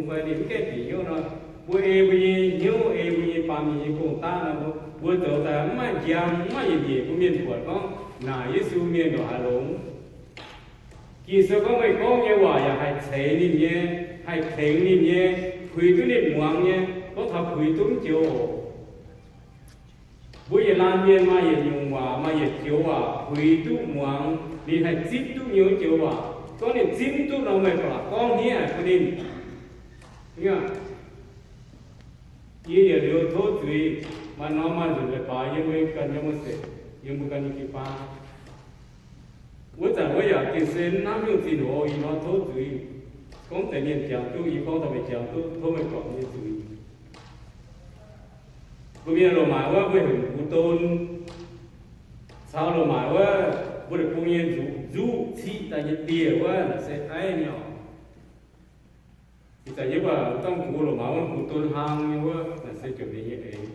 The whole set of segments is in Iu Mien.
mbuo ninh mv gaengh bieqc hnyouv nor, mbuo ei mbuo nyei hnyouv, ei mbuo nyei baamh mienh nyei gong-daqv nor, mbuo zoux daaih mv maaih njang, mv maaih yietc nyeic bun mienh buatc gorngv naaic Yesu mienh ndongc haaix longx. Ging-Sou gorngv meih gorngv nyei waac yaac haih ceix ninh nyei, haih tengx ninh nyei, puix duqv ninh muangx nyei, gorngv taux puix duqv mv joux oc. Mbuo yietc laanh mienh maaih yietc nyungc waac, maaih yietc joux waac puix duqv muangx, ninh haih zipv duqv nyei wuov joux waac. Gorngv ninh zipv mv duqv nor, meih ba'laqc gorngv hniev haic bun ninh. Yie yietc liuz tov zuiz, maaih norm maaih nzunc leiz-baaix yiem mbuo ganh nyei mbuo sekc, yiem mbuo ganh nyei jiu-baang. Wuov zanc wuov yaac gengh se mv hnamv nyungc zinh hoz, ih hnoi tov zuiz. Gorngv deix mienh jangx duqv, yie gorngv daaih meih jangx duqv, tov meih guangc yie nyei zuiz. Mbuo mienh loz maaic wuov mbuo heuc mbuo don, caux loz maaic wuov mbuo deic-bung nyei nzuqc, nzuqc ciqv daaih nyei dieh wuov naaic se aiv nyei oc. Ih zanc yie mbuo dorng gux loz maaic wuov mbuo don hlang nyei wuov naaic se jomc ninh nyei eix.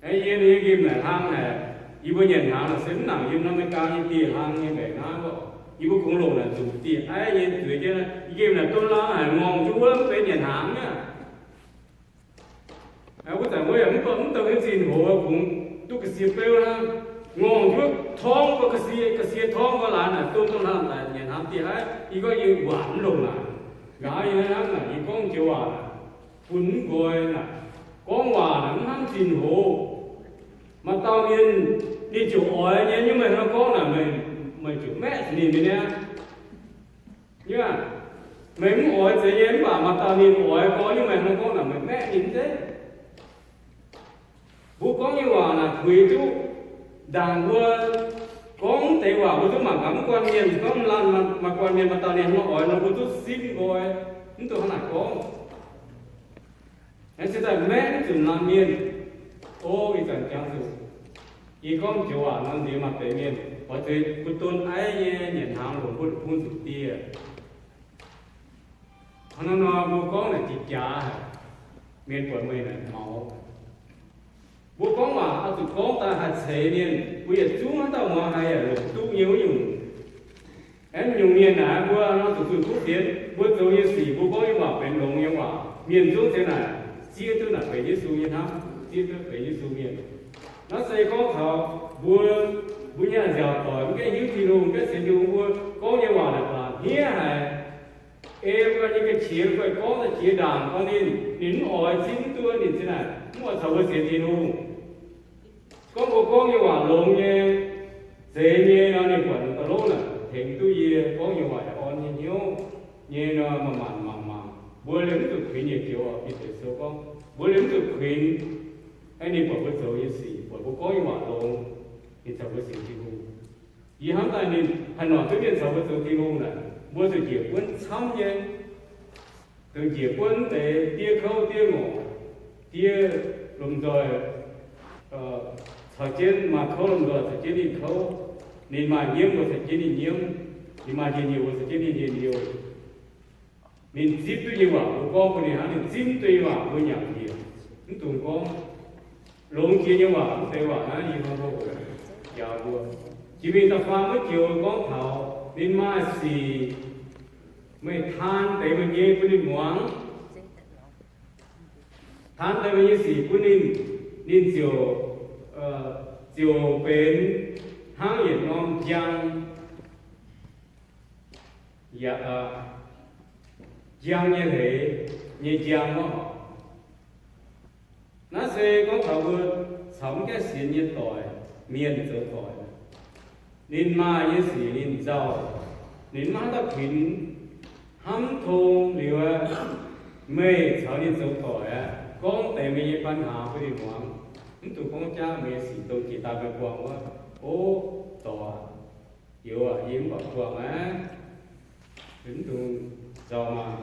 Aeqv, yie ninh nyei nqemh naaic hlang naaic, yie mbuo nyanc hnaangx naaic se mv nangc yiem norm America nyei dieh hlang nyei mbaeqc naaiv oc. Yie mbuo kungx longc naaic nzuqc dieh aiv nyei zueiz jienv, yie nqemh naaic don hlang haic, ngorngc jienv wuov mv benx nyanc hnaangx mi'aqv. Wuov zanc wuov yaac mv baac mv dongh nyei zinh hoz kungx duqv ga'sie beuv hnangv. Ngorngc wuov torngv ga'sie, ga'sie torngv ga'sie laaix naaic don dongh hlang daic nyanc hnaangx dieh aiv. Yie gorngv yie waac mv longc naaic. Nqa'haav yie hnangv naaic yie gorngv joux waac naaic bun mv nqoi naaic. Gorngv waac naaic mv hnamv zinh hoz. Maaih dauh mienh ninh ziouc oix nyei, nyungc meih hnangv gorngv naaic meih, meih ziouc maeqv zuqc ninh nyei niaa. Meih mv oix zeiz nyei, mv baac maaih dauh ninh oix gorngv, nyungc meih hnangv gorngv naaic meih maeqv ninh zeiv. Mbuo gorngv nyei waac naaic puix duqv ndaangc mbuo gorngv deix waac mbuo duqv mangc gaax mv guanh mienh, gorngv mv laanh maaih guanh mienh maaih dauh ninh hnangv oix nor mbuo duqv simv nqoi, mv duqv hnangv naaic gorngv. Aengx se daaih maeqv mv zuqc laanh mienh. O, ih zanc jangx zuqc. Yie gorngv joux waac nor nziex maaih deix mienh oix zuqc mbuo don aiv nyei nyanc hnaangx longc mbuo bun zuqc dieh. Hnangv naaiv nor mbuo gorngv naaic jiex jaax haic, mienh buatc meih naaic maux. Mbuo gorngv waac oix zuqc gorngv daaih haih ceix mienh, mbuo yietc zungv haaix dauh muangx haiz yaac longc duqv nyei wuov nyungc. Aeqv, nyungc mienh naaic mbuo nor zuqc zunh kuv fienx, mbuo zoux nyei sic, mbuo gorngv nyei waac benx longx nyei waac, mienh zungv zeix naaic zieqv duqv naaic benx Yesu nyei hnamv, zieqv duqv benx Yesu mienh. Naaiv se gorngv taux mbuo, mbuo nyei nziaauc doic mv gaengh hiuv Tin-Hungh, mv gaengh sienx Tin-Hungh, mbuo gorngv nyei waac naaic baac hniev haic. Ei mbuo nyei ga'qiex guaih gorngv daaih jiex ndaangc gorngv ninh, ninh mv oix zipv mv duqv ninh zinh naaic, mv oix caux mbuo sienx Tin-Hungh. Gorngv mbuo gorngv nyei waac longx nyei, zeix nyei nor, ninh buatc da'lov naaic tengx duqv yie gorngv nyei waac yaac orn nyei hnyouv nyei nor, manc-manc mangc mangc, mbuo liemh mv zuqc kuinx nyei joux oc. Bide Sou gorngv mbuo liemh mv zuqc kuinx. Aeqv, ninh buatc mbuo zoux nyei sic, buatc mbuo gorngv nyei waac longx, ninh caux mbuo sienx Tin-Hungh. Yie hnamv daaih ninh haih noic duqv mienh caux mbuo zoux Tin-Hungh naaic, mbuo zuqc njiec buonv camv nyei. Dongh njiec buonv deix diev kouv diev ngorc, diev lomh nzoih caux jienv maaih kouv lomh nzoih caux jienv ninh kouv, ninh maaih nyiemv mbuo caux jienv ninh nyiemv, ninh maaih njien-youh mbuo caux jienv ninh njien-youh. Ninh zipv duqv nyei waac mbuo gorngv bun ninh hnangv, ninh zipv duqv nyei waac mbuo nyanc njiec. Mv dungx gorngv longx jiex nyei waac, mv deix waac naaiv yie hnoi-hnoi oix njaaux mbuo. Jiex mingh da'faam wuov joux gorngv taux ninh maaih sic, meih taan deix meih nyei bun ninh muangx. Taan deix meih nyei sic bun ninh, ninh ziouc, ziouc benx hnangv yietc norm njang, yaac, njang nyei hleix nyei njang orqc. Naaiv se gorngv taux mbuo caux mv gaengh sienx nyei doic, mienh zoux doic. Ninh maaih nyei sic ninh nzauh, ninh maiv haaix dauh kuinx, hnamv tong liuz aqv, meih caux ninh zoux doic aqv, gorngv deix meih nyei ปัญหา bun ninh muangx. Mv dungx gorngv jaav meih nyei sic dongh jiex daaih meih buangh wuov, o, doic aac, youz aac, yie mv baac buangh aqv. Mv dungx nzauh maah,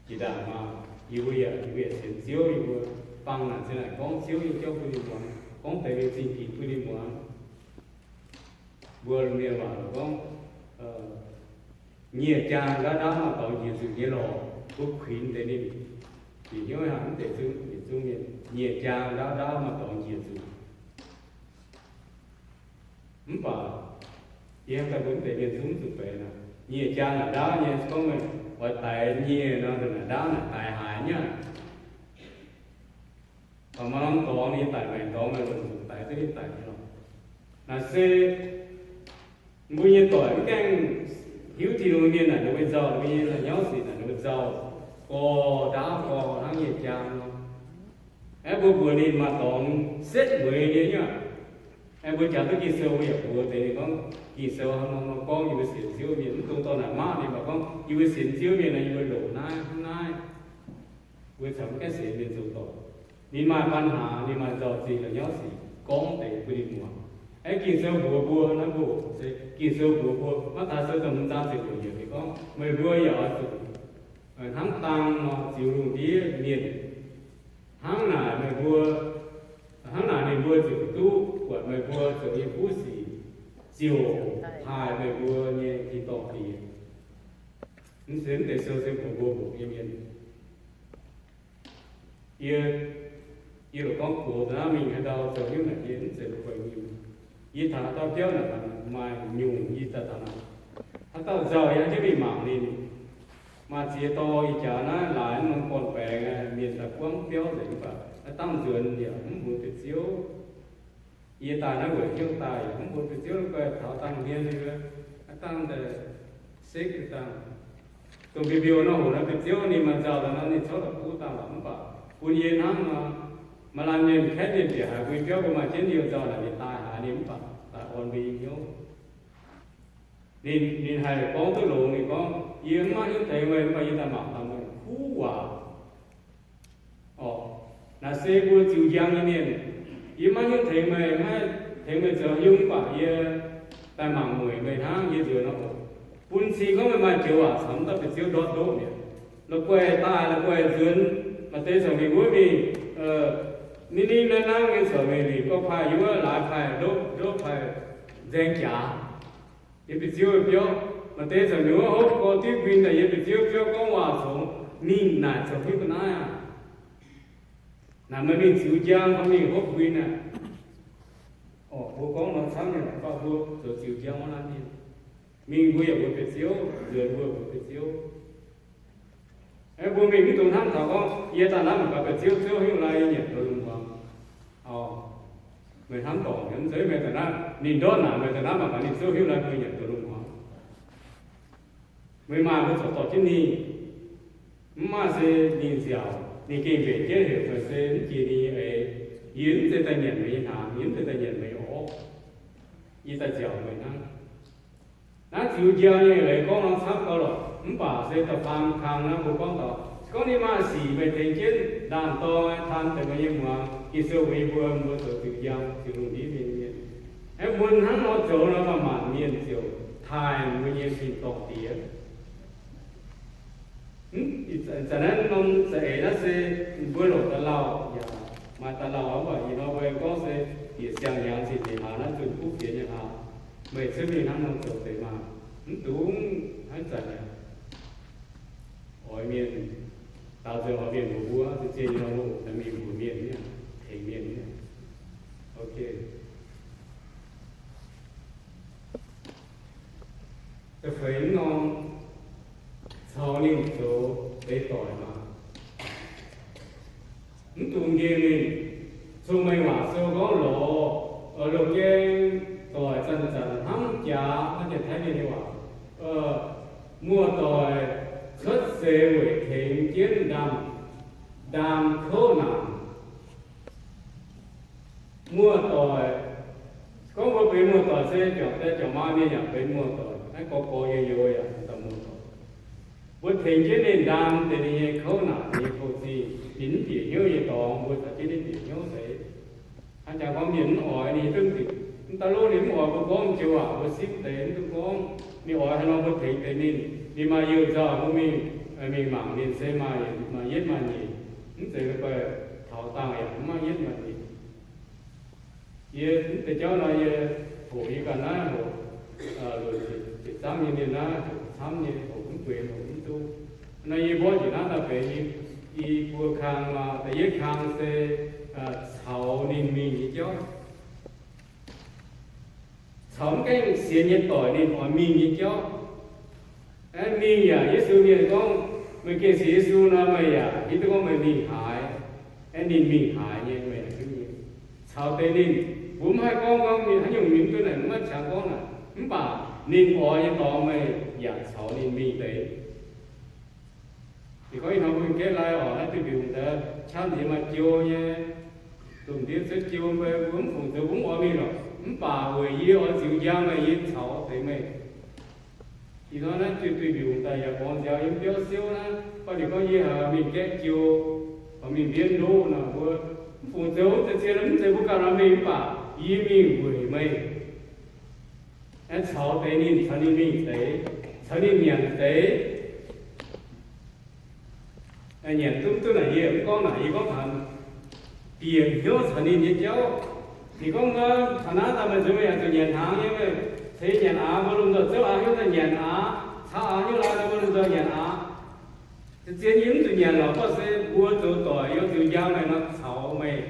jiex ndaangc maah, yie mbuo yaac, yie mbuo yaac sienx Ziouv, yie mbuo bangh naaic zinh naaic gorngv Ziouv nyei jauv bun ninh muangx, gorngv deix mienh zingh ginx bun ninh muangx. Mbuo mienh waac gorngv, nyieh jaang ndaauv ndaauv maaih dorngx njiec nzunc nyei lorqc. Mbuo kuinx deix ninh, bieqc hnyouv hnangv mv deix zungv yietc zungv mienh, nyieh jaang ndaauv ndaauv maaih dorngx njiec nzunc. Mv baac yie daaih mbuo mv deix mienh zungv mv zuqc benx aqv. Nyieh jaang naaic ndaauv nyei, gorngv meih oix daix nyieh nor, naaic ndaauv naaic daix haaix, nyei aqv. Baac maaih norm dorngx ninh daic maengc dorngx, meih longc zuqc daic duqv ninh daic nyei lorqc. Naaic se mbuo nyei doic mv gaengh hiuv Tin-Hungh mienh naaic ninh mbuo nzauh, mbuo nyei la'nyauv sic naaic ninh mbuo nzauh, gorx ndaauv gorx hnangv nyei jaang nor. Aeqv, mbuo mbuox ninh maaih dorngx setv mueiz nyei nyei aqv. Aeqv, mbuo jangx duqv Ging-Sou mbuo yaac mbuox deix ninh gorngv, Ging-Sou hnangv nor gorngv, yie mbuo sienx Ziouv mienh, mv dungx dorh naaic maqv ninh, mv baac gorngv yie mbuo sienx Ziouv mienh nor, yie mbuo longc naaiv hnangv naaiv. Mbuo caux mv gaengh sienx mienh zoux doic. Ninh maaih ปัญหา, ninh maaih nzauh zingh la'nyauv sic, gorngv deix bun ninh muangx. Aeqv, Ging-Sou mbuox mbuo naaiv, mbuo se Ging-Sou mbuox mbuo, Matv^taai Sou da'hmz zaang ziepc luoqc yiemc ninh gorngv, meih mbuo yaac oix zuqc hnamv dang nor ziux lungh ndiev mienh. Hnangv naaic meih mbuo, hnangv naaic ninh mbuo ziouc duqv buatc meih mbuo zoux nyei kuv sic, ziouc taaih meih mbuo nyei tin-dorngh diex. Mv se mv deix sou se mbuox mbuo mbuox nyei mienh. Yie, yie lorqc gorngv gox da'naaiv mingh haaix ndau zoux hnyouv naaic, yie mv zeiz guaix nyim. Yie taux haaix dauh biauv naaic maaih nyungc yie daaih taux naaic. Haaix dauh nzauh yie jienv mingh mangc ninh. Maaih ziex dorh ih jaax naaiv laaix norm gorn-baengx, mienh daaih buangv biauv nzengc mv baac haaix dauh nzuonx yaac mv mbuox deix Ziouv. Yie daaih naaiv weic hnyouv daaih yaac mv mbuox deix Ziouv, guai taux dangh hmien, haaix dauh daaih sekv dangh. Dongh biu-biu nor hoc naaiv deix Ziouv ninh maaih nzauh daaih nor, ninh corc daaih buv dangh lorqc mv baac bun yie hnangv nor, maaih laanh mienh kaeqv mienh bieqc haic mbuo biauv, mbuo maaih jienv liouh nzauh naaic, ninh daaih haiz ninh mv baac daaih orn mbuo nyei hnyouv. Ninh, ninh haih gorngv duqv longx, ninh gorngv, yie mv maiv hiuv tengx meih, mv baac yie daaih mangc taux meih kuv waac. Orqc, naaic se mbuo ziux njang nyei mienh. Yie maiv hiuv tengx meih, maiv tengx meih zoux haaix nyungc, mv baac yie daaih mangc mueic meih hnangv, yie nzuonx nor oc. Bun cing gorngv meih maaih joux waac caux mv dauh deix Ziouv ndortv ndoqv mi'aqv. La'guaih daaih, la'guaih nzuonx, maaih deix corc mingh wuov mingh, ninh ninh naaiv nangv nyei corc mingh lingc gorx paaiv yiem wuov laaix paaiv ndoqv, ndoqv paaiv nzaeng jaax. Yiem deix Ziouv nyei biauv, maaih deix corc mingh wuov hopv gorx diuv nquin daaih yiem deix Ziouv biauv gorngv waac congx, ninh naaic zoux hiuv ga'naaiv aqv. Naaic meih mingh ziux njang, meih mingh hopv nquin aqv. Orqc, mbuo gorngv nor camv nyei, mv baac mbuo zoux ziux njang wuov laanh mienh. Mingh mbuo yaac mbuox deix Ziouv, nzuonx mbuo mbuox deix Ziouv. Aeqv, mbuo mingh mv dungx hnamv taux gorngv, yie daaih naaiv mangc gaax deix Ziouv, Ziouv hiuv lai yie nyanc ndoqc lungh muangx. Orqc, meih hnamv dorngc nyei, mv zeiz meih daaih naaiv, ninh ndortv naaic meih daaih naaiv mangc gaax ninh Ziouv hiuv lai mbuo nyanc ndoqc lungh muangx. Meih maaih mbuo corc dorh jienv ninh. Mv maaih se ninh nziaauc, ninh gengh mbenc jienv heuc meih se mv jiex ninh nyei eix. Yie mv zeiz daaih nyanc meih nyei hnaangx, yie mv zeiz daaih nyanc meih nyei orv. Yie daaih nziaauc meih hnangv. Naaiv ziux njang nyei leiz gorngv nor camv gauh lorqc, mv baac se da'faam kang naaiv mbuo gorngv taux, se gorngv ninh maaih sic meih tengx jienv ndaam-dorng taan deix meih nyei muangx, Ging-Sou mbuox yie mbuo, mbuo zoux ziux njang, ziux lungh ndiev mienh nyei mienh. Aeqv, mbuo hnangv nor zoux nor, maanc maanc mienh ziouc taaih mbuo nyei tin-dorngh diex. Zanc naaiv norm za'eix naaiv se mbuo longc da'lauh yaac maaih da'lauh, mv baac ih hnoi mbuo gorngv se bieqc siang-hnyangx zinh nyic hlaax naaiv zunh kuv fienx nyei hlaax, meih cuotv mingh hnangv nor zoux deix maah! Mv dungx hnangv zanc aqv. Oix mienh, daaux nzengc oix mienh mbuox mbuo, zien-zien nyei nor, mingh mbuox mienh, tengx mienh. Ok. Da'feix norm, caux ninh zoux deix doic maah! Mv dungx nqemh ninh. Cong-mengh waac sou gorngv lorz, loz-gaeng doic zanc-zanc hnamv jaax, hnangv Janx-Taiv nyei waac, muoz-doic cuotv seix weic tengx jienv ndaam, ndaam kouv naanc. Muoz-doic, gorngv mbuo benx muoz-doic se juangc die juangc maa mienh yaac benx muoz-doic, naaiv gorx gorx youz youz yaac dauh muoz-doic. Mbuo tengx jienv ninh ndaam deix ninh nyei kouv naanc, ninh nyei kouv-zingh, ninh mv bieqc hnyouv nyei dorngx, mbuo caux jienv ninh bieqc hnyouv deix. Hnangv jangx gorngv mienh mv oix ninh duqv dingc, mv daaih lov ninh mv oix mbuo gorngv joux waac mbuo simv deix mv duqv gorngv. Ninh oix haaix nor mbuo tengx deix ninh. Ninh maaih youh nzauh mbuo mingh, mingh mangc ninh se maaih, maaih yietv maaih nyeic, mv zeiz mbuo taux dangh yaac mv maaih yietv maaih nyeic. Yie mv deix jauv nor, yie hoqc yie ganh naaiv hoqc, loc ziepc zamv nyei mienh naaiv hoqc camv nyei, hoqc mv bueix, hoqc mv duqv. Nor yie mborqv njiec naaiv daaih benx i buo kang, da'yietv kang se caux ninh mingh nyei jauv. Caux mv gaengh sienx nyei doic ninh oix mingh nyei jauv. Aeqv, mingh yaac Yesu mienh gorngv, Meih gengh sienx Yesu nor, meih yaac hiuv duqv gorngv meih mingh haaix, aeqv, ninh mingh haaix nyei, meih hiuv nyei. Caux deix ninh, mbuo mv haih gorngv, gorngv mingh haaix nyungc, mingh duqv naaic, mv maaih qangx gorngv naaic. Mv baac ninh oix nyei dorngx meih yaac caux ninh mingh deix. Ninh gorngv ih hnoi mbuo gaeqv lai oc, naaiv duih mbiungc deix, qaqv nziex maaih jou nyei, domh ndiev cuotv jou, mbuo mv fungc zoux, mbuo mv oix mingh lorqc. Mv baac weic yie oix ziux njang meih, yie caux deix meih. Ih hnoi naaiv duih, duih mbiungc daaih yaac borngz nziaaux yiem biauv siouv naaiv, baac ninh gorngv yie haiz mingh gaeqv jou, oix mingh mbienv ndoqv nor, mbuo mv fungc zoux, mv zeiz zien, mv zeiz mbuo ganh oix mingh, mv baac yie mingh weic meih, aeqv, caux deix ninh, caux ninh mingh deix, caux ninh nyanc deix. Nyanc duqv mv duqv naaic yie mv gorngv naaic, yie gorngv taux bieqc hnyouv caux ninh nyei jauv. Ninh gorngv, taux naaiv daaih meih nzuonx meih yaac zuqc nyanc hnaangx nyei, meih ceix nyanc aav, mbuo lomh nzoih zouv aav hnyouv daaih nyanc aav, caux aav hnyouv laaix mbuo lomh nzoih nyanc aav. Zien yie mv zuqc nyanc lorqc, gorngv se mbuo zoux doic yiem ziux njang meih nor caux meih.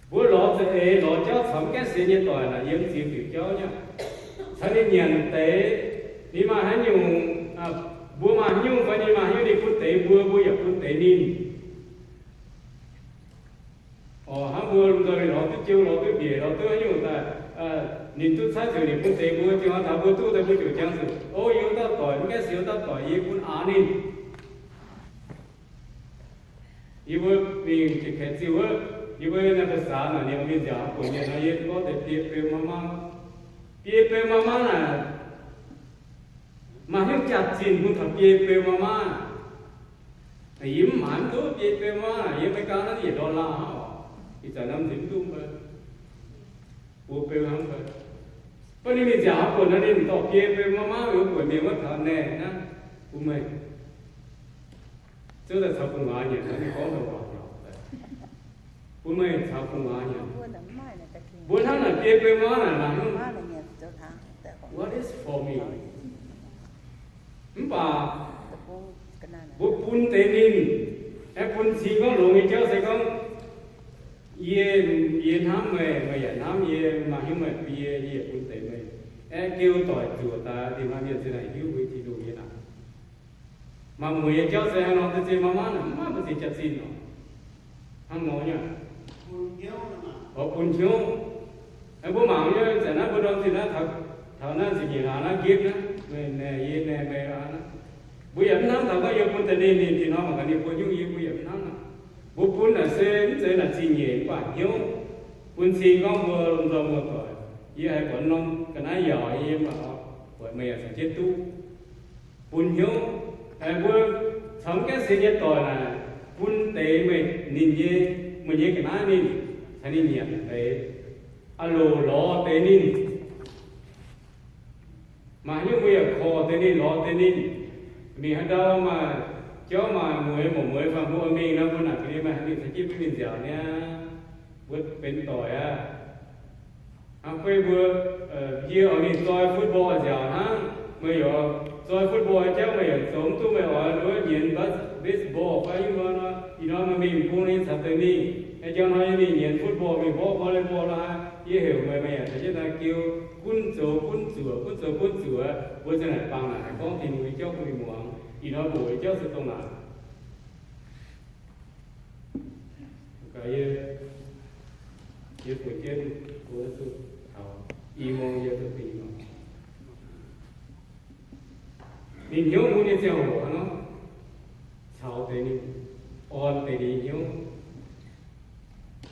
Mbuo lorz za'eix lorz jauv caux mv gaengh sienx nyei doic naaic, yiem ziux diuc jauv nyei. Caux ninh nyanc deix, ninh maaih haaix nyungc, mbuo maaih haaix nyungc fai ninh maaih haaix nyungc, ninh bun deix mbuo, mbuo yaac bun deix ninh. Oc, hnangv mbuo lomh nzoih lorz duqv jiu, lorz duqv mbiec, lorz duqv haaix nyungc daaih, ninh duqv caaiv ziouc ninh bun deix mbuo, ziouc taux mbuo duqv daaih mbuo ziouc jangx zuqc, o, yie wuov dauh doic, mv gaengh sienx wuov dauh doic, yie bun aav ninh. Yie mbuo mingh jiex kaeqv ziuh wuov, yie mbuo naaiv ba'saax naaic, ninh mingh nziaauc buonc mienh nor, yie gorngv deix biei beu maa maa. Biei beu maa maa naaic, maaih hnyouv jaax-zinh bun taux biei beu maa maa. Yie mv maaiz mv duqv biei beu maa maa, yie maiv gaengh naaiv yietc dollar hnangv oc. Ih zanc norm nzipc mv duqv mv bei, buo beu hnangv mv bei. Baac ninh mingh nziaauc buonc nor, ninh dorh biei beu maa maa mingh buonc mienh wuov taux naaic naaiv, bun meih. Ziouv daaih caux gu'nguaaz nyanc, ninh gorngv daaih waac, bun meih caux gu'nguaaz nyanc. Mbuo hnangv naaic biei beu maa maa naaic, naaic hnangv, what is for me? Mv baac mbuo bun deix ninh, aeqv, bun cing gorngv longx nyei jauv se gorngv, yie, yie hnamv meih, meih yaac hnamv yie, maaih hnyouv meih bun yie, yie yaac bun deix meih. Aeqv, geu doic zuoqc daaih, dingc hnoi mienh za'naaic hiuv mbuo Tin-Hungh nyei naaic. Maaih mueic nyei jauv se hnangv nor, deix zinh maa maa naaic, mv maaih mbu'ziex jaax-zinh oc. Hnangv nor nyei, oix bun hnyouv. Aeqv, mbuo mangc nyei zanc naaiv mbuo ndorm zinh naaiv taux, taux naaiv nzipc nyeic hlaax naaiv nqipv naaiv, meih naaic yie naaic meih hlaax naaiv, mbuo yaac mv hnamv taux gorngv yie bun deix ninh, ninh dingc hnoi mangc gaax ninh bun hnyouv yie, mbuo yaac mv hnamv aqv. Mbuo bun naaic se mv zeiz naaic zingh nyeic mv baac hnyouv. Bun cing gorngv mbuo lomh nzoih muoz-doic, yie haiz buatc norm ga'naaiv yaauc yie mv baac buatc meih yaac caux jienv duqv bun hnyouv. Mbuo caux mv gaengh sienx nyei doic naaic, bun deix meih ninh nyei, meih nyei ga'naaiv ninh, caux ninh nyanc deix, a'loc lorz deix ninh. Maaih haaix nyungc mbuo yaac korv deix ninh, lorz deix ninh. Mingh haaix ndau maaih jauv maaih mueiz, muoc mueiz fai mbuo oix mingh nor, mbuo naaic ga'ndiev maaih haaix mingh caux jienv mbuo mingh nziaauc niaa, mbuo benx doic aqv. Hnangv beiv mbuo, yie oix mingh zoi football nziaauc hnangv, meih yaac zoi football jauv meih yaac zoux mv duqv, meih oix nduov nyienz baseball fai nyungc nor, ih hnoi meih mingh bung ninh caux deix mingh. Njang hnoi yie mingh nyienz football, mingh mborqv volleyball laaix, yie heuc meih, meih yaac caux jienv daaih jiu, gunv zoux gunv zuoqc, gunv zoux gunv zuoqc. Mbuo za'naaic bangc naaic haih gorngv Tin-Hungh nyei jauv bun ninh muangx. Ih hnoi mbuo nyei jauv se dongh naaic. Yie, yie bun jienv mbuo zuqc taux i mong yie duqv dingc nor. Ninh hnyouv mun nyei ziangh hoc hnangv nor, caux deix ninh, orn deix ninh hnyouv.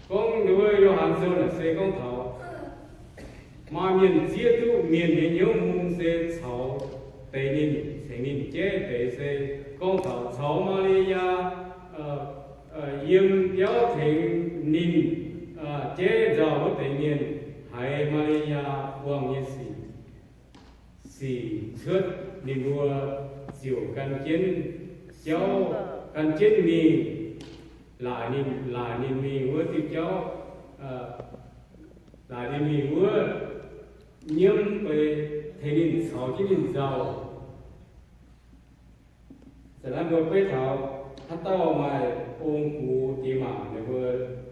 Gorngv nduov Yo^han Sou naaic se gorngv taux maaih mienh zieqv duqv mienh nyei hnyouv mun se caux deix ninh, tengx ninh jaiv deix se gorngv taux caux Maa^li^yaa yiem biauv tengx ninh jaiv nzauh wuov deix mienh haiz Maa^li^yaa buangh nyei sic, sic cuotv, ninh mbuo ziouc gan jienv jauv, gan jienv mingh, laaic ninh, laaic ninh mingh wuov diuh jauv, laaic ninh mingh wuov, nyiemv beiv tengx ninh caux jienv ninh nzauh. Za'naaiv mbuo beiv taux haaix dauh maaih ong-gux diex mangc, ninh mbuo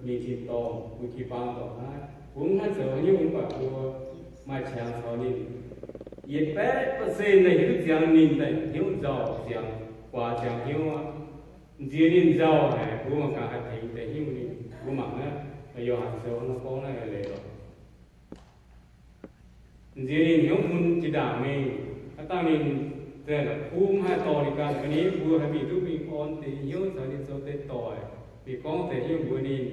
mingh tin-dorngh bun jiu-baang dorngc naaiv, mbuo mv haih zoux haaix nyungc mv baac mbuo maaih qangx caux ninh. yietc baeqv percent daaih hiuv duqv ziangx ninh daaih hnyouv nzauh ziangx, guaax ziangx hnyouv aqv. Nziex ninh nzauh haic, mbuo mangc gaax haih tengx deix hnyouv ninh. Mbuo mangc naaiv Yo^han Sou nor gorngv naaiv leiz lorqc. Nziex ninh hnyouv mun jiex ndaangc mingh, aav dangh ninh zaeng la'kuqv mv haih dorh ninh ganh, ga'naaiv mbuo haih mingh duqv mingh orn deix hnyouv caux ninh zoux deix doic, mingh gorngv deix hnyouv mbuox ninh,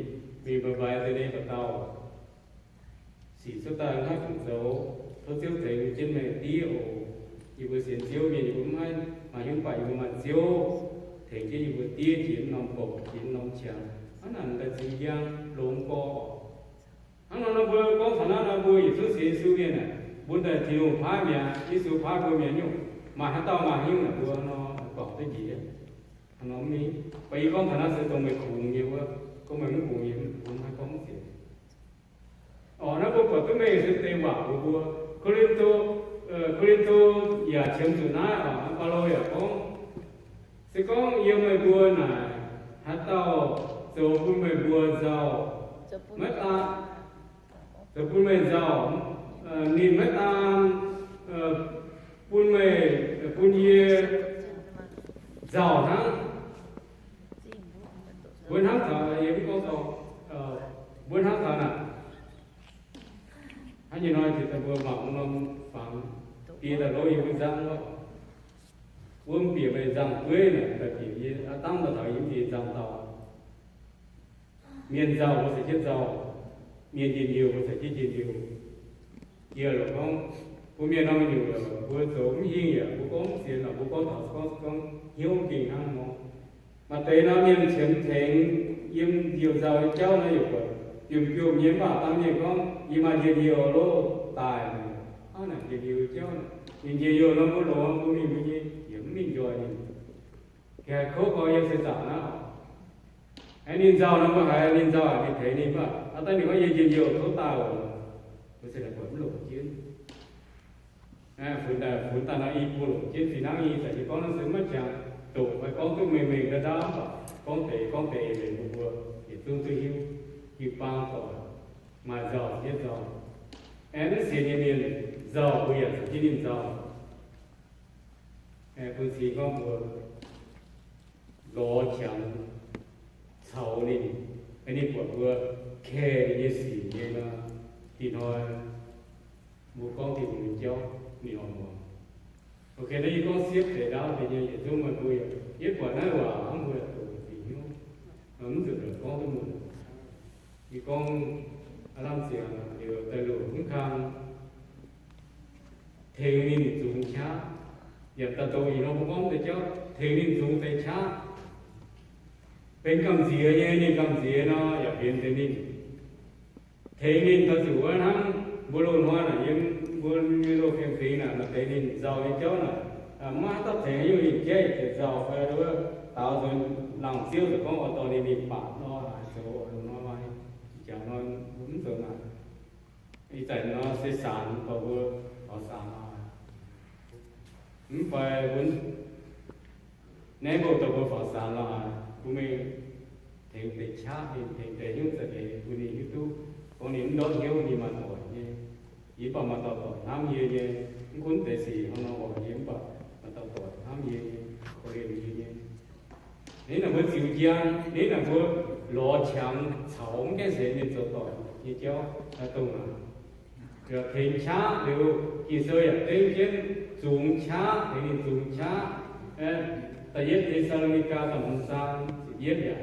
mingh mbaiv mbaiv deix nyei dauh dauh. Sic cuotv daaih hnangv fungc zoux, tov Ziouv tengx jienv meih diev oc. Yie mbuo sienx Ziouv mienh yie mbuo mv haih maaih hnyouv, mv baac yie mbuo maaih Ziouv tengx jienv yie mbuo diev jiex mv norm bouc, jiex mv norm qangx. Hnangv naaic daaih zingh njang longx gorx. Hnangv nor nor mbuo gorngv taux naaiv nor, mbuo yietc zungv sienx Yesu mienh aah, mbuo daaih Tin-Hungh paaiv mi'aqv, Yesu paaiv mbuo mi'aqv nyungc. Maaih haaix dauh maaih hnyouv naaic mbuo nor guangc duqv njiec. Hnangv nor mv mingh. Mv baac yie gorngv taux naaiv se dongh meih kungx nyei wuov, gorngv meih mv kungx nyei, mv haih gorngv mv sienx. Orqc, naaiv mbuo buatc duqv mengh se deix waac mbuox mbuo. Ko^lin^to, Ko^lin^to yaac qiemx zuqc naaiv oc. Baulo yaac gorngv, se gorngv yiem meih mbuo naaic haaix dauh zoux bun meih mbuo nzauh, maiv daan, zoux bun meih nzauh, ninh maiv daan bun meih, bun yie nzauh hnangv. Mbuo hnamv taux, yie mv gorngv dorh, mbuo hnamv taux naaic, hnangv nyei hnoi jiex daaih mbuo mangc norm fangx, bieqc daaih lorz yie mbuo nzangv wuov, wuom bieqc meih nzangv-dueiv naaic, daaih bieqc yie, aav dangv daaih taux yie mv bieqc nzangv-daauh. Mienh nzauh mbuo se jienv nzauh, mienh njien-youh mbuo se jienv njien-youh. Yie lorqc gorngv, mbuo mienh norm nyungc yaac mbuo zoux mv hingh yaac mbuo gorngv mv sienx lorqc, mbuo gorngv taux gorngv, gorngv hnyouv gengh hnangv nor. Maaih deix nor mienh qiemx tengx yiem njoux nzauh nyei jauv naaiv yaac buatc jomc jomc nyei, mv baac dangh mienh gorngv, yie maaih njien-youh loh daaih. Aav, naaic njien-youh jauv naaic, ninh njien-youh nor mbuo longx, mbuo mingh mbuo nyei yaac mv mingh njoih ninh. Ga'haaix kouv gorx yiem se zaangc naaiv oc. Aengx ninh nzauh nor mbuo haiz ninh nzauh, ninh tengx ninh, mv baac aav dangh ninh gorngv yie njien-youh tov daaih oc, mbuo se naaic buatc mv longc jienv. Funx daaih, funx daaih nor i buo longc jienv fih hnangv. Ih zanc yie gorngv naaiv se maiv jangx doqc fai gorngv duqv mengh mengh ndau ndau, mv baac gorngv deix gorngv deix eix leiz bun mbuo yietc zungv duqv hiuv. Jiu-baang doic maaih nzauh za'gengh nzauh. Aengx mv sienx nyei mienh nzauh, mbuo yaac za'gengh ninh nzauh. Bun cing gorngv mbuo lorz qangx caux ninh, ninh buatc mbuo care ninh nyei sic nyei nor, ih hnoi mbuo gorngv Tin-Hungh nyei jauv ninh oix muangx. Ok, naaiv yie gorngv siepv deix ndaauv deix nyei, yietc zungv meih mbuo yaac, yie buatc naaiv waac hnangv mbuo yaac doqc fih hnyouv, mv zuqc gorngv duqv muangx. Yie gorngv aav lamh ziangx liuz daaih loc mv kang tengx ninh zungx qaqv. Yaac daaih doqc ih hnoi mbuo gorngv deix jauv tengx ninh zungx deix qaqv. Benx gamh nziex nyei, ninh gamh nziex nor yaac benx deix ninh tengx ninh daaih zuqc wuov hnangv mbuo loz-hnoi naaic yiem mbuo nyei loz-fiem fingx naaic, maaih deix ninh nzauh nyei jauv naaic, maiv haaix dauh tengx, yie mingh jaiv yietc nzauh fai wuov daaux nzuonx laangz ziouv zoux gorngv oix dorh ninh mingh baac nor, haaix zoux oix longx nor, jangx nor mbuo mv zoux naaic. Ih zanc nor se saanx dorh mbuo faaux saanx nor, mv fai mbuo naaiv mbuo dorh mbuo faaux saanx nor, mbuo mingh tengx deix qaqv ninh, tengx deix hnyouv za'eix bun ninh hiuv duqv gorngv ninh mv ndortv hnyouv ninh maaih doic nyei. Yie mv baac maaih dauh doic hnamv yie nyei. Mv gunv deix sic hnangv nor oc, yie mv baac maaih dauh doic hnamv yie nyei, korv-lienh yie nyei. Ninh naaic mbuo ziux njang, ninh naaic mbuo lorz qangx caux mv gaengh sienx mienh zoux doic nyei jauv dongh naaic. Yaac tengx qaqv liuz, Ging-Sou yaac dengv jienv zungx qaqv, tengx ninh zungx qaqv. Da'yietv Te^saa^lo^ni^gaa da'hmz zaang ziepc yietv yaac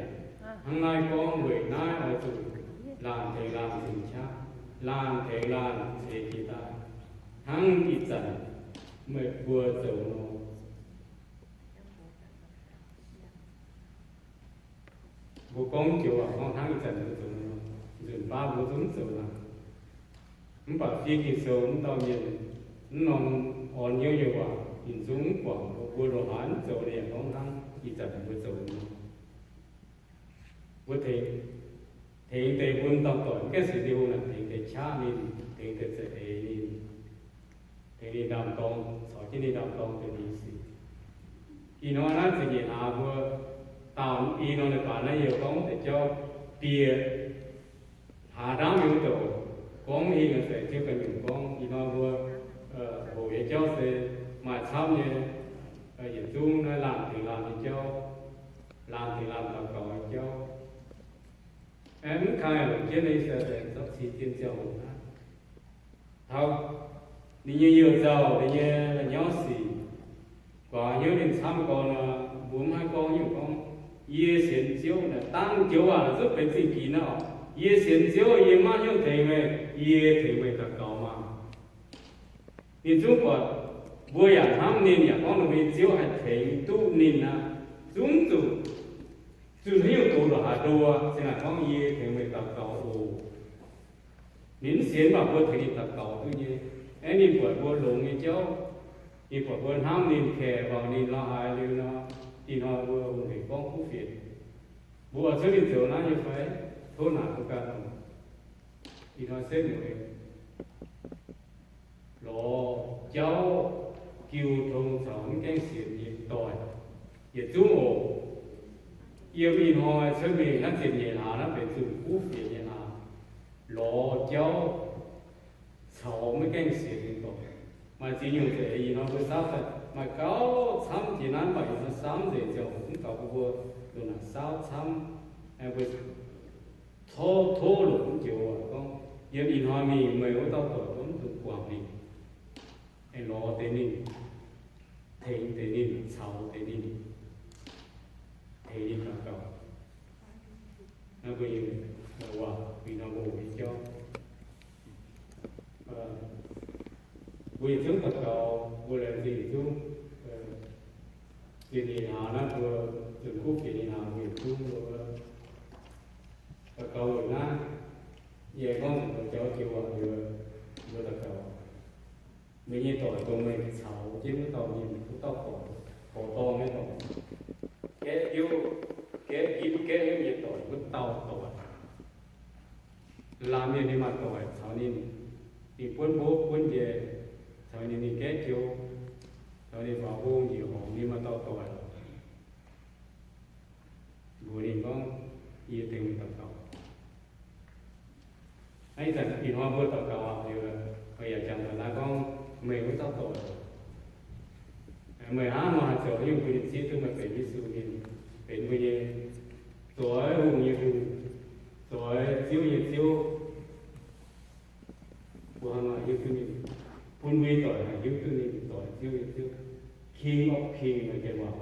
hnangv naaiv gorngv, weic naaiv oix zuqc laanh tengx laanh zungx qaqv, laanh tengx laanh ceix jiez daaih, hnangv ih zanc meih mbuo zoux nor. Mbuo gorngv joux waac gorngv hnangv ih zanc mbuo zoux nor, nzunc baav mbuo zungv zoux naaic. Mv baac fiev Ging-Sou mv dauh mienh, mv norm orn hnyouv nyei waac, ninh zungv mv guangc. Mbuo loz-hnoi mv zoux, ninh yaac gorngv hnangv ih zanc mbuo zoux nor. Mbuo tengx, tengx deix bun dauh doic mv gaengh sienx Tin-Hungh naaic, tengx deix qaqv ninh, tengx deix za'eix ninh, tengx ninh ndaam-dorng, caux jienv ninh ndaam-dorng deix ninh sic. Ih hnoi naaiv ziepc nyeic hlaax mbuo daauh i norm leiz-baaix naaiv yie gorngv deix jauv bieqc hlaax ndaamv mingh wuov douc, gorngv hingh se Ziouv ganh nyungc gorngv. Ih hnoi mbuo Hoqc nyei jauv se maaih camv nyei, yietc zungv naaiv laanh tengx laanh nyei jauv, laanh tengx laanh daux gaux nyei jauv. Mv kang longc jienv nyei se zorqv cing jienv ziangh hoc naaiv. Taux ninh nyei youh nzauh, ninh nyei la'nyauv sic, guaax hnyouv ninh camv gorn nor, mbuo mv haih gorngv nyungc gorngv, yie sienx Ziouv naaic dangh joux waac zuqc benx zingh ginx naaiv oc. Yie sienx Ziouv, yie maiv hnyouv tengx meih, yie tengx meih daux gaux maah. Ninh zungv buatc mbuo yaac hnamv ninh, yaac gorngv ninh mbuo nyei Ziouv haih tengx duqv ninh aqv. Zungv zuqc zunh haaix nyungc doz lorqc haaix nduov, se naaic gorngv yie tengx meih daux gaux oc. Ninh mv sienx, mv baac mbuo tengx ninh daux gaux duqv nyei. Aeqv, ninh buatc mbuo longx nyei jauv, ninh buatc mbuo hnamv ninh, kaeqv, mbaaux ninh lorz haaix liuz nor, ih hnoi mbuo hungh hec gorngv kuv fienx. Mbuo oix cuotv mingh zoux naaiv nyei fai? Tov naaic mbuo ganh oc. Ih hnoi setv mueiz lorz jauv jiu tong caux mv gaengh sienx nyei doic yietc zungv oc. Yiem ih hnoi cuotv mingh naaiv ziepc nyeic hlaax naaiv benx zunh kuv fienx nyei hlaax, lorz jauv caux maiv gaengh sienx nyei doic. Maaih ziex nyungc za'eix ih hnoi mbuo saauv daaih maaih gauh camv jiex naaiv, mv baac ih hnoi saauv nzengc ziangh hoc mv taux mbuo ndongc naaic saauv camv, mbuo tov, tov longc mv joux waac gorngv, yiem ih hnoi mingh meih wuov dauh doic mv dungx guangc ninh, aengx lorz deix ninh, tengx deix ninh, caux deix ninh, tengx ninh daux gaux. Naaiv mbuo nyei waac ih hnoi mbuo nyei jauv. Mbuo yietc zungv daux gaux, mbuo laengz zingh yietc zungv. Zinh nyeic hlaax naaiv mbuo zunh kuv fienx nyei hlaax, mbuo yietc zungv mbuo daux gaux weic naaiv. Yie gorngv mbuo jauv joux waac, mbuo daux gaux. Meih nyei doic dongh meih caux jienv wuov dauh mienh, wuov dauh doic, gorx-dorn nyei doic, gaeqv hiuv, gaeqv hiuv, gaeqv hiuv nyei doic, wuov dauh doic. Laanh mienh ninh maaih doic caux ninh, ninh buonv mbopv buonv njaih caux ninh, ninh gaeqv joux, caux ninh faaux hung njiec horngc, ninh maaih dauh doic. Mbuox ninh gorngv, yie tengx meih daux gaux. Ih zanc ih hnoi mbuo daux gaux aqv, yaac jangx daaih naaiv gorngv meih wuov dauh doic, meih hnangv nor haih zoux haaix nyungc bun ninh zieqv duqv meih benx Yesu mienh, benx mbuo nyei zoix hungh nyei Hungh, zoix ziouv nyei Ziouv. Mbuo hnangv nor hiuv duqv ninh, bun mbuo nyei doic haih hiuv duqv ninh zoix ziouv nyei Ziouv, King of King, maaih jienv waac,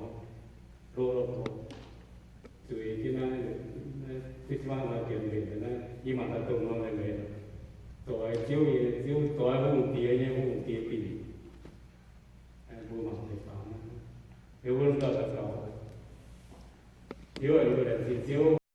Lord of Lords. Zueiz jienv naaiv, duqv jienv maaih jiex mbenc naaiv, yie mangc daaih dongh nor leiz-leiz, zoix ziouv nyei Ziouv, zoix hungh diex nyei Hungh, diex Bienh. Mbuo mangc deix faaux, liuz mbuo daux gaux, Ziouv, mbuo laengz zingh Ziouv.